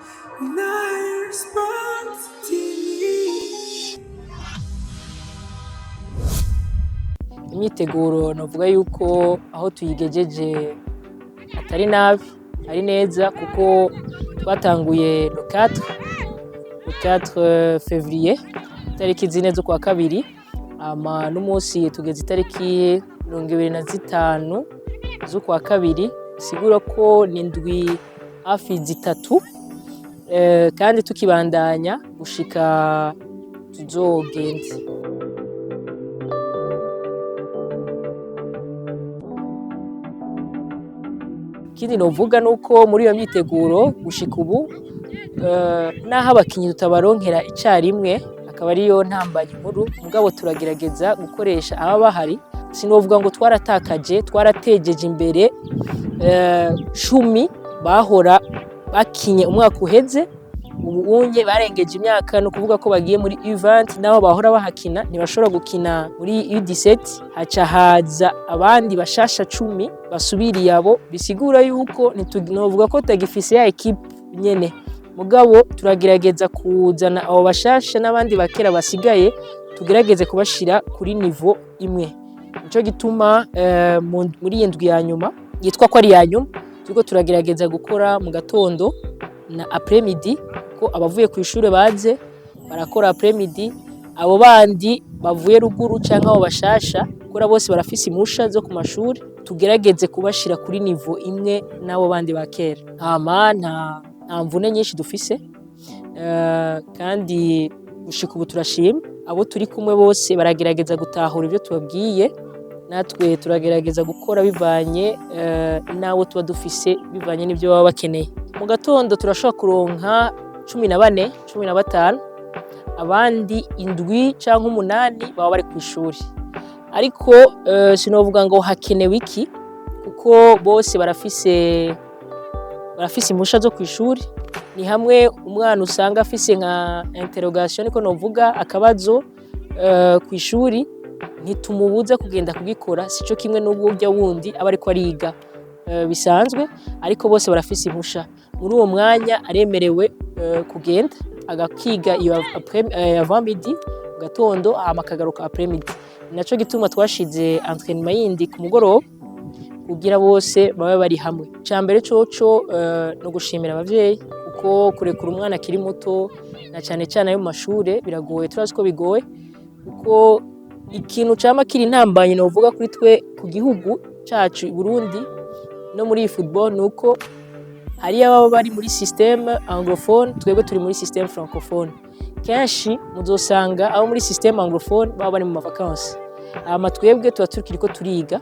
Nine Sports TV. Imyiteguro novuga yuko aho tuyigejeje atari nabi, ari neza, kuko twatanguye le 4 février, itariki 4 z'ukwa kabiri, hama n'umunsi tugeze itariki 25 z'ukwa kabiri, bisigura ko ni indwi hafi 3, kandi tukibandanya gushika tuzogende. Ikindi novuga nuko muri iyo myiteguro gushika ubu, naho abakinyi tutabaronkera icarimwe, akaba ariyo ntambanyi nkuru, mugabo turagerageza gukoresha ababa bahari. Sinovuga ngo twaratakaje, twaratejeje imbere 10 bahora bakinye umwaka uheze, ubu unye barengeje imyaka, ni ukuvuga ko bagiye muri U20, naho bahora bahakina ntibashobora gukina muri U17, haca haza abandi bashasha 10 basubiriye abo, bisigura yuko novuga ko tutagifise ya equipe nyene, mugabo turagerageza kuzana abo bashasha n'abandi bakera basigaye, tugerageze kubashira kuri niveau imwe. Nico gituma muri iyi ndwi ya nyuma yitwa ko ari ya nyuma, turiko turagerageza gukora mu gatondo na après-midi, ko abavuye ku ishure baze barakora après-midi, abo bandi bavuye ruguru canke abo bashasha kora bose barafise impusha zo ku mashuri, tugerageze kubashira kuri niveau imwe n'abo bandi ba kera. Hama nta mvune nyinshi dufise, kandi gushika ubu turashima abo turi kumwe bose baragerageza gutahura ivyo tubabwiye, natwe turagerageza gukora bivanye n'abo tuba dufise, bivanye n'ivyo baba bakeneye. Mu gatondo turashobora kuronka 14, 15, abandi 7 canke 8 baba bari kw'ishuri, ariko sinovuga ngo hakenewe iki, kuko bose barafise impusha zo kw'ishuri. Ni hamwe umwana usanga afise nka interrogation, niko novuga, akabazo kw'ishuri, ntitumubuza kugenda kugikora, sico kimwe n'uburyo wundi aba ariko ariga bisanzwe, ariko bose barafise impusha. Muri uwo mwanya aremerewe kugenda agakiga iyo avant midi, mu gatondo, hama akagaruka après midi. Ni naco gituma twashize entraînement yindi ku mugoroba kugira bose babe bari hamwe. Ica mbere coco no gushimira abavyeyi, kuko kurekura umwana akiri muto na cane cane ayo mu mashure biragoye, turazi ko bigoye, kuko ikintu cama kiri intambamyi novuga kuri twe ku gihugu cacu i Burundi no muri iyi football nuko hariyo ababa bari muri système anglophone, twebwe turi muri système francophone. Kenshi muzosanga abo muri système anglophone baba bari mu vacances, hama twebwe tuba tukiriko turiga.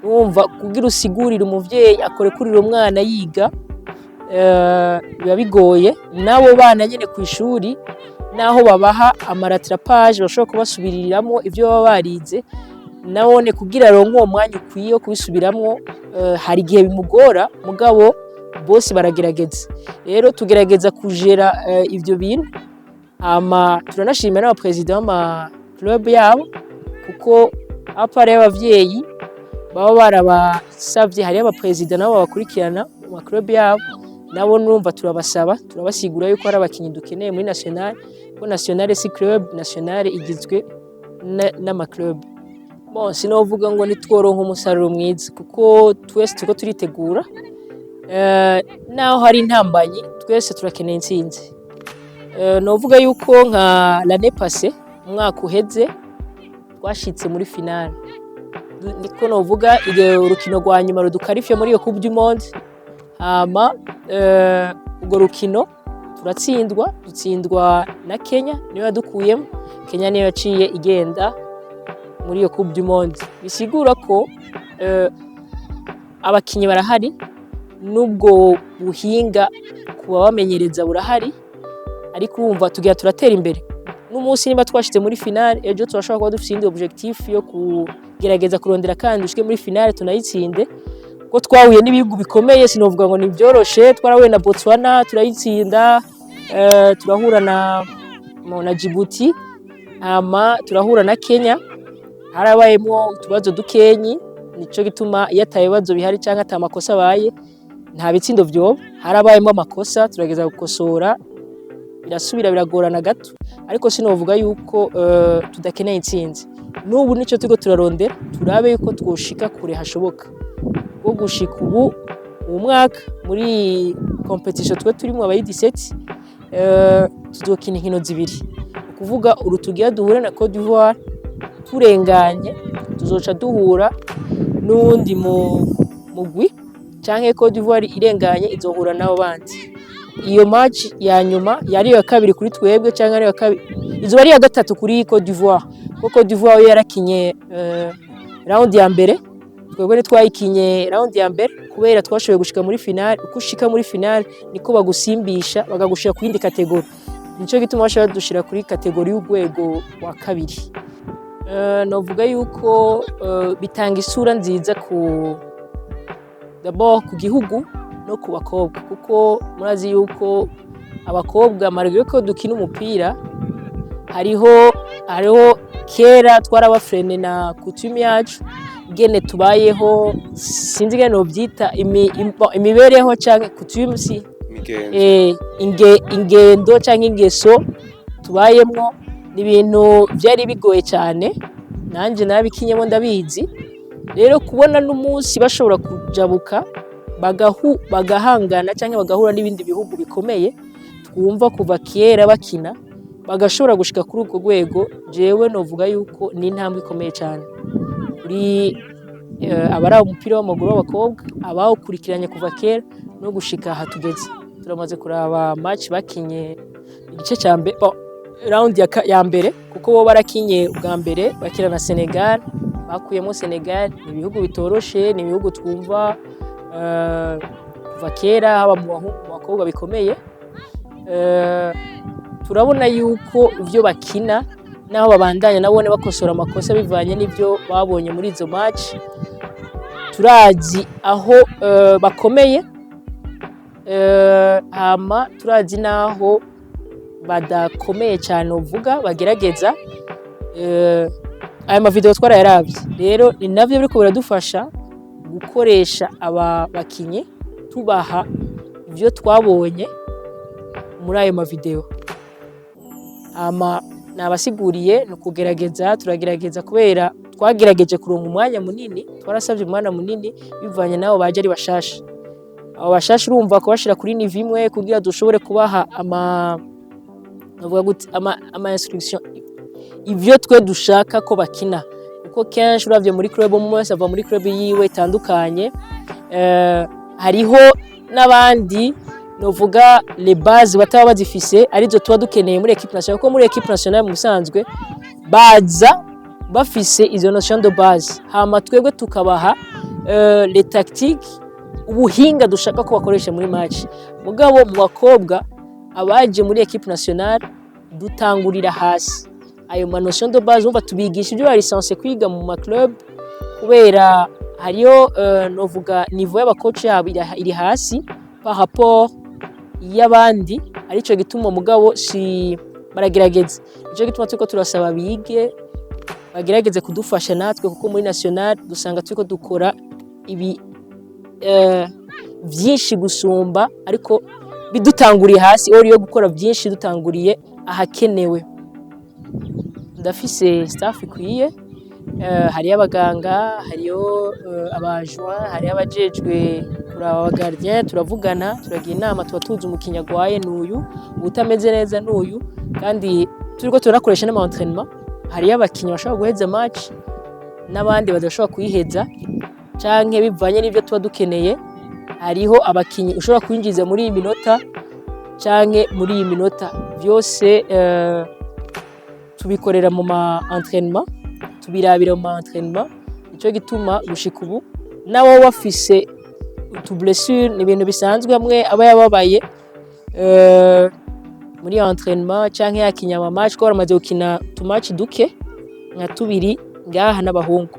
Urumva kugira usigurire umuvyeyi akorekurira umwana yiga, biba bigoye. N'abo bana nyene kw'ishuri, naho babaha ama rattrapage, bashobora kubasubiriramwo ivyo baba barize, nabone kugira aronke uwo mwanya ukwiye wo kubisubiramwo, hari igihe bimugora, mugabo bose baragerageza. Rero tugerageza kujera ivyo bintu. Hama turanashimira n'aba président b'ama club yabo, kuko à part y'abavyeyi baba barabasavye, hariyo aba président nabo babakurikirana mu ma club yabo, nabo nurumva turabasaba, turabasigura yuko hari abakinyi dukeneye muri national, ko national si club, national igizwe n'ama club. Bon, sinovuga ngo ntitworonka umusaruro mwiza, kuko twese turiko turitegura, naho hari intambanyi twese turakeneye intsinzi. Novuga yuko nka l'année passée, umwaka uheze, twashitse muri finale, niko novuga, urukino rwa nyuma ruduqualifie muri iyo Coupe du Monde, hama urwo rukino turatsindwa, dutsindwa na Kenya, niyo yadukuyemo. Kenya niyo yaciye igenda muri iyo Coupe du Monde, bisigura ko abakinyi barahari, n'ubwo buhinga kuba bamenyereza burahari, ariko urumva tugira turatera imbere. N'umunsi nimba twashitse muri finale, ejo turashobora kuba dufise iyindi objectif yo kugerageza kurondera kandi dushike muri finale tunayitsinde, ko twahuye n'ibihugu bikomeye, sinovuga ngo ntivyoroshe. Twarahuye na Botswana turayitsinda, turahura na Djibouti, hama turahura na Kenya, harabayemwo utubazo dukenyi. Nico gituma iyo ata bibazo bihari canke ata makosa abaye, Nta bitsindo vyoba, harabayemo amakosa, turageza gukosora, birasubira biragorana gato, ariko sinovuga yuko tudakeneye intsinzi. N'ubu nico turiko turarondera, turabe yuko twoshika kure hashoboka. Bwo gushika ubu, uwu mwaka muri compétition twe turimwo aba U17, tuzokina inkino zibiri, ukuvuga uru tugira duhure na Cote d'Ivoire, turenganye tuzoca duhura n'uwundi mu mugwi, canke Cote d'Ivoire irenganye izohura n'abo bandi. Iyo match ya nyuma yari iya kabiri kuri twebwe, canke ari iya kabiri, izoba ari iya gatatu kuri Cote d'Ivoire, kuko Cote d'Ivoire yo yarakinye round ya mbere. Twebwe ntitwayikinye round ya mbere kubera twashoboye gushika muri finale. Uko ushika muri finale niko bagusimbisha, bakagushira ku yindi catégorie. Nico gituma bashobora badushira kuri catégorie y'urwego wa kabiri. Novuga yuko bitanga isura nziza ku d'abord ku gihugu no ku bakobwa, kuko murazi yuko abakobwa, malgré ko dukina umupira, hariho kera twaraba freiné na coutume yacu, ingene tubayeho, sinzi ingene novyita, imibereho canke coutume si Imigenzo. Ingendo canke ingeso tubayemwo, ni ibintu vyari bigoye cyane. Nanje narabikinyemo, ndabizi. Rero kubona n'umunsi bashobora kujabuka bagahangana canke bagahura n'ibindi bihugu bikomeye twumva kuva kera bakina, bagashobora gushika kuri urwo rwego, jewe novuga yuko ni intambwe ikomeye cyane kuri abaraba umupira w'amaguru w'abakobwa, abawukurikiranye kuva kera no gushika aha tugeze. Turamaze kuraba match bakinye igice cya mbere, bon, round ya mbere, kuko bo barakinye ubwa mbere bakina na Senegal, bakuyemo Senegal. Ni ibihugu bitoroshe, ni ibihugu twumva kuva kera, haba mu bahungu, mu bakobwa bikomeye. Turabona yuko ivyo bakina naho babandanya nabone bakosora amakosa bivanye n'ivyo babonye muri izo match. Turazi aho bakomeye, hama turazi naho badakomeye cyane, uvuga bagerageza. Aya ma vidéo twarayaravye, rero ni navyo biriko biradufasha gukoresha aba bakinyi, tubaha ivyo twabonye muri ayo ma vidéo. Hama nabasiguriye, ni ukugerageza, turagerageza kubera twagerageje kuronka umwanya munini, twarasavye umwanya munini bivanye n'abo baje ari bashasha. Abo bashasha urumva kubashira kuri niveau imwe kugira dushobore kubaha ama, navuga gute, ama instruction, ivyo twe dushaka ko bakina, kuko kenshi uravye muri club, umwe wese ava muri club yiwe itandukanye. Hariho n'abandi novuga les bases bataba bazifise, arizo tuba dukeneye muri équipe nationale, kuko muri équipe nationale mu bisanzwe baza bafise izo notion de base, hama twebwe tukabaha les tactiques, ubuhinga dushaka ko bakoresha muri match. Mugabo mu bakobwa abaje muri équipe nationale dutangurira hasi ayo ma notion de base. Umva, tubigisha ibyo bari censé kwiga mu ma club, kubera hariyo novuga niveau y'aba coach yabo iri hasi par rapport y'abandi, arico gituma. Mugabo si baragerageza, nico gituma turiko turasaba bige, bagerageze kudufasha natwe, kuko muri national dusanga turiko dukora ibi vyinshi gusumba, ariko bidutanguriye hasi ori yo gukora byinshi dutanguriye ahakenewe. Ndafise staff ikwiye. Hariyo abaganga, hariyo abajwa, hariyo abajejwe kuraba aba gardien. Turavugana, turagira inama, tuba tuzi umukinyi agwaye n'uyu, uwutameze neza n'uyu, kandi turiko turanakoresha n'ama entraînement. Hariyo abakinyi bashobora guheza match n'abandi badashobora kuyiheza, canke bivanye n'ivyo tuba dukeneye. Hariho abakinyi ushobora kwinjiza muri iyi minota canke muri iyi minota. Vyose tubikorera mu ma entraînement, tubirabira mu ma entraînement. Nico gituma gushika ubu nabo bafise utu blessure, ni ibintu bisanzwe, hamwe aba yababaye muri entraînement canke yakinye ama match, ko baramaze gukina utu match duke nka tubiri ngaha n'abahungu.